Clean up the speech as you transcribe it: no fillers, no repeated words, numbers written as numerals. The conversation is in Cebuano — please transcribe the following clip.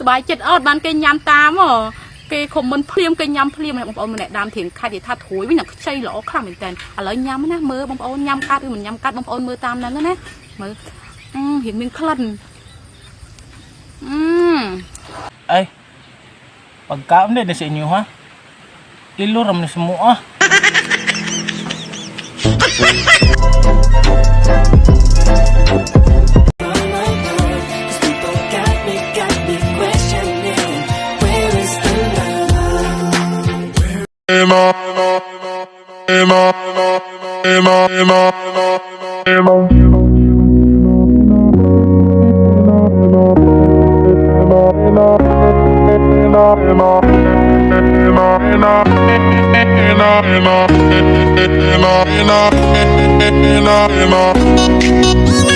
សប្បាយចិត្តអត់បានគេញ៉ាំតាមហ៎គេ comment ភ្លាមគេញ៉ាំភ្លាមបងប្អូនម្នាក់ដើមធៀងខាច់និយាយថាត្រួយវិញនឹងខ្ចីល្អខ្លាំងមែនតើឥឡូវញ៉ាំណាមើលបងប្អូនញ៉ាំកាត់ឬមិនញ៉ាំកាត់បងប្អូនមើលតាមហ្នឹងណាមើលអឺរៀងមានក្លិនអឺ Ay, pagkaon din sa inyo ha. Ilo ram ni semua. 'Cause people got me questioning. Where is the love? Emma, Emma, Emma, Emma, Emma. Emma, Emma, Emma, Emma, Emma, Emma, Emma, Emma, Emma.